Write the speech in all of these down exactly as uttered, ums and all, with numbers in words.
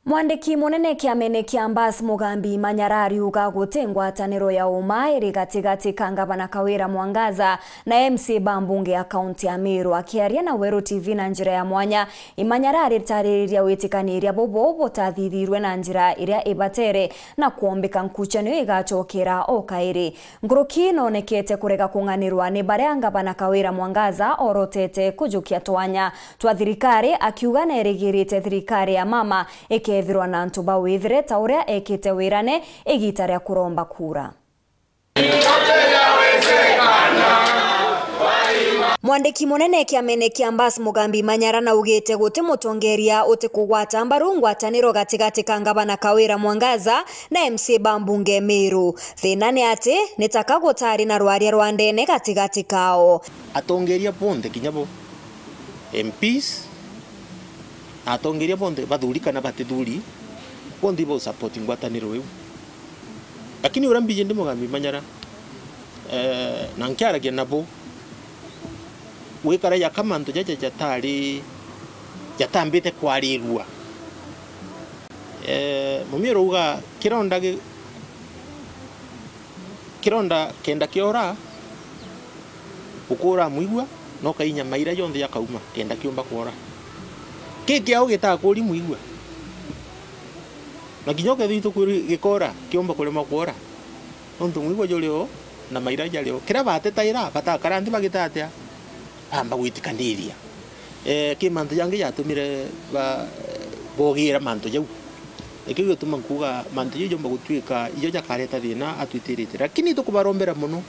Mwandiki munene kiamene kia Mbas Mugambi Imanyara ariuga guti ngwataniro ya uma iri gatigati ka Ngavana Kawira Mwangaza na M C A ba mbunge ya kaunti ya Meru. Akiaria na Weru T V na njira ya mwanya, Imanyara aritaririria witikaniria bubu butathithirwe na njira iria ibatere na kwombika nkucanio igacokera o kairi. Nguruki nonekete kurega kung'anirwa ni baria Ngavana Kawira Mwangaza orotete kujukia twanya twa thirikari, akiuga nerigirite thirikari ya mama ikethirwa na antu ba withire ta uria ekite wirane igita ria kuromba kura. Mwandiki munene kiamene kia Mbas Mugambi Manyara naugite guti mutongeria uti kugwata mbaru ngwataniro gatigati ka Ngavana Kawira Mwangaza na M C A ba mbunge Meru. Thina ni ati ni taka gutari na rwaria rwa ndene gatigati kao. Atongeria bonthe kinya bo M Ps, na atongeria bonthe bathuri kana batithuri, bonthe ibau support ngwataniro iu. Lakini uria mbiji ndi Mugambi Manyara, eh, na nkiaragia nabo, gwikara jaka mantu jaja jatari, jatambite kwarirua. Eh, Mumia urauga kironda gi-, kironda kenda kiora, ukuura mwigua, na ukainya maira jonthe jakauma, kenda kiumba kwora. Ki kiao gitakuri mwigua. Na kinya ukethirwa itukwiri gikora, kiumba kurema kwora. Nontu mwigua juri o, na maira jari o. Kiria batetaira, batakara nthi bagita atia? Bamba gwitikaniria. Eh, ki mantu jangi jatumire ba-, bogira mantu jau. Nikio gituma nkuuga mantu jau jomba gutuika ijo jakareta thina atwitirite. Lakini tukubarombera mono,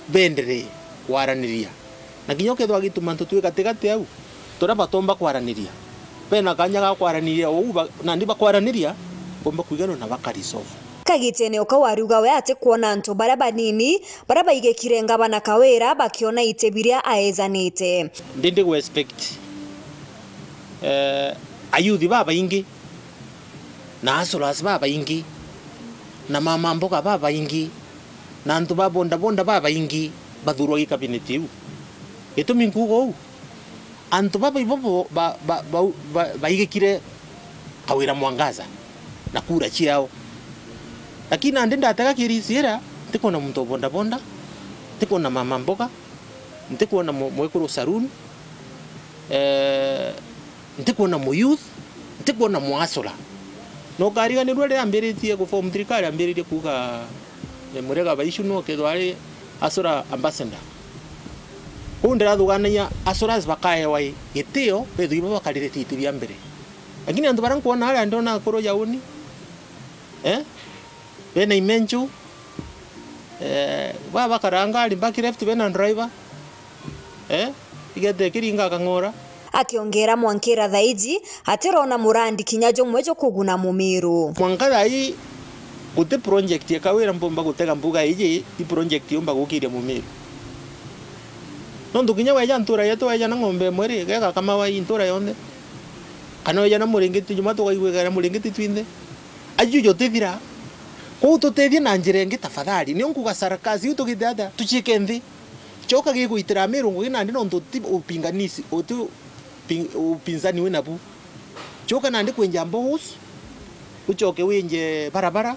benderee kwaraniria. Na kinya ukethirwa gituma antu twi gatigati au, turia batomba kwaraniria, bena kanya ga kwaraniria uu ba-, nandi bakwaraniria, bomba kwiganwa na baka resolve. Kagitene o kau ariuga we atikwona antu baria banini baria baigikire Ngavana Kawira bakiona iti biria aezanite. Ndi ndi gu expect, eh, ayuthi babaingi, na hustlers babaingi, na mama mboga babaingi, na antu ba bodaboda babaingi bathurwa gi cabinet iu. Gitumi nkuuga uu, antu baba ibo bo-, ba-, ba-, bau-, ba-, baigikire Kawira Mwangaza na kura ciao. Lakini nandi ndatega kirisi iria, ntikwona muntu wa bodaboda, ntikwona mama mboga, ntikwona mu-, mwekuru saloon, eh, ntikwona mu youth, ntikwona mu hustler. Na ukariganirua riria ambiritie ku form thirikari, ambiririe kuuga, eh, Murega Baichu no kethirwa ari hustler ambassador. Kuu ndirathuganagia hustlers bakaewa i gitio, bethirwa ibo bakarire titi bia mbere. Lakini antu baria nkwona aria ndona akuru ja uni, eh? Bena imenchu, eh, baba bakara ngari back left bena driver, eh? Igete kiringa akang'ora. Akiongera mwankira thaiji atirona murandi kinya jumwe jukuguna Mumiru. Mwanka thaai guti project ya Kawira mpomba gutega mbuga iji, i project yumba gukiria Mumiru. Nontu kinya weja ntura yetu, weja na ng'ombe imwe ri, gegakamawa i ntura yonthe. Kana weja na muringiti, juma tukaigwikira muringiti twinthe. Aju jutithira. Kwou tutethie na njira ingi tafadhali. Nio nkuga sarakasi iu tugite atia? Tuciike nthi. Choka gigwitira Amiru ngugi nandi nontu ti upinganisi, uti upi-, upinzani winabu. Choka nandi kwinja boreholes, uchoke winje barabara,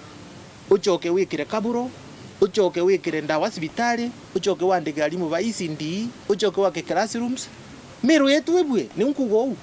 uchoke wikire kaburo, uchoke wikire ndawa cibitari, uchoke wandike arimu ba E C D, uchoke wake classrooms. Miru yetu ibue, niu nkuga uu.